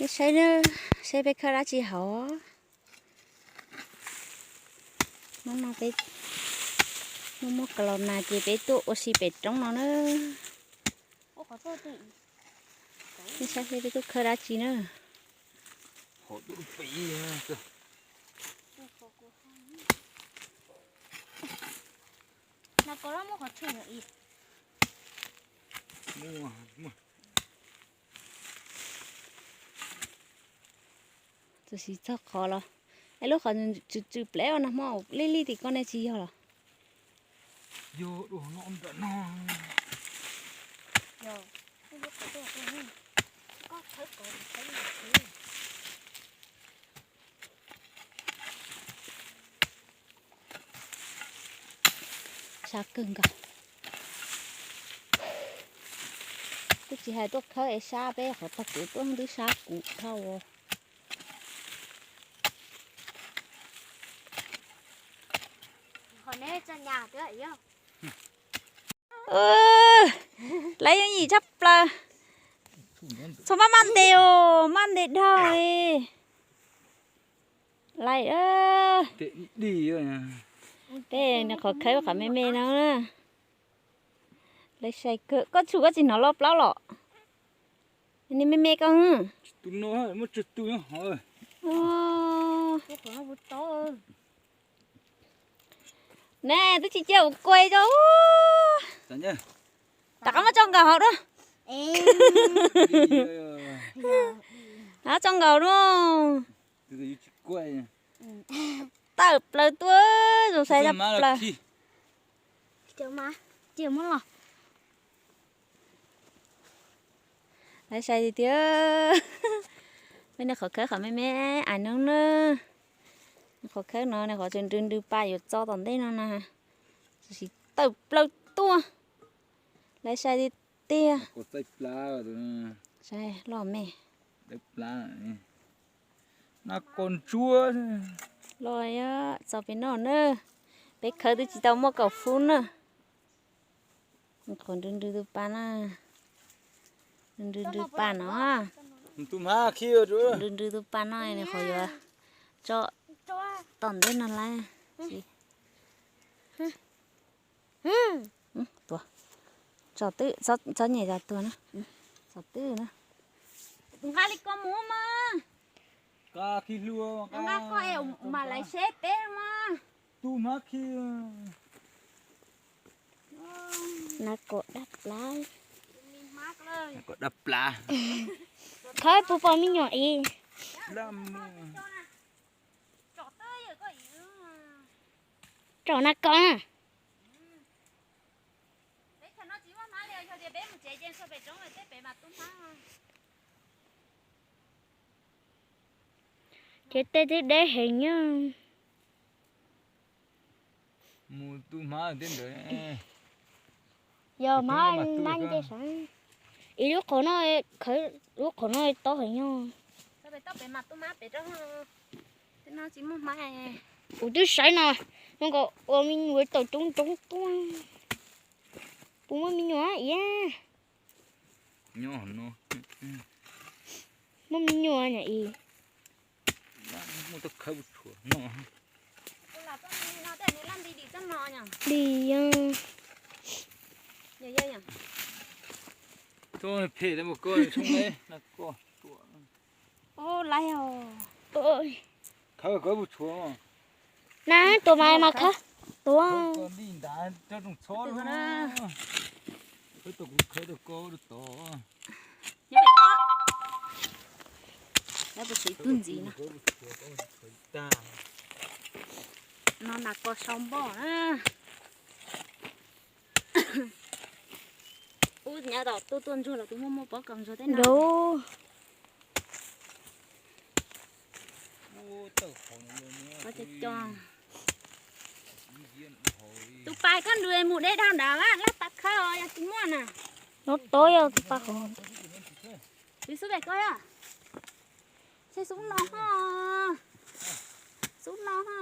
Peb saib, saib peb khawb dab tsi hauv. Hnub no peb muaj muaj kaus laus nas ces peb tuaj ua si pem roob no na. Peb saib seb peb tuaj khawb dab tsi na. Txawm siv txog qhov los, es lub qhov tsw tsw plev ua nag hmo lij lij tim koj nej tsis yog los? Sab kawg nkaus. Twb tsis hais tuaj khawb es sab, peb qhov tog kev tuaj twb sab kuv dhau. Lawv yooj yim tshaj plaws. Txhob maj maj ntes os, maj ntes dhau li. Lawv, peb nws qhov khawb qhov me me no na. Lawv sai kawg, koj tshum koj tsis hnov loj plaub los? Nws me me koj. Ne twb tsis cia ua kuai rau. Rov qab muab tso nkaus hauv dua. Rov qab tso nkaus dua. Tawm plaws tuaj, zoo saib tshaj plaws. Lawv sai tiag tiag. Peb nws qhov khawb qhov me me ais no na. Qhov khawb no nws qhov tseem nrw nrw pa yuav txo tom ntej no na. Txawm siv tawm plaws tuaj. Lawv sai tiag tiag. Loj me. Nab kos ntsuab. Los txog pem no na. Peb khawb twb tsis tau muaj kaum fub na. Qhov nrw nrw tus pa na. Nrw nrw pa no. Nrw nrw tus pa no nws qhov yuav tso tom ntej no lawm. Tuaj, tso twb, txhob nyem tas tuag na. Tso twb na. Nqa li ko mus mas. Nqa koj es mam lawv seb peb mas. Nab kos dab plav. Khawb puas pom me nyuam ib. Tsom nab kos na. Ces tej twb deb heev nyob. Yog mas nab nce saud. Ib lub qhov no, lub qhov no tob heev nyob. Kuv twb saib no, zoo nkaus ua me nyuam tawm roob roob tuaj. Puas muaj me nyuam iab? Muaj me nyuam na i. Dim. Laiv os. Na tuaj mas mas khawb tuaj. Tus ntxiv no. No nas kos sau npoj na. Ub, nyob tom tuaj tuaj ntsuag los twb muaj muaj pob kos ntsuag tej no. Tus pais koj nrus mus deb dhau nrad laj tas khawb os, yog tsis muaj na. No tob yog tus pais qhov. Tus xub pem koj yog. Seb xub no ho. Xub no ho.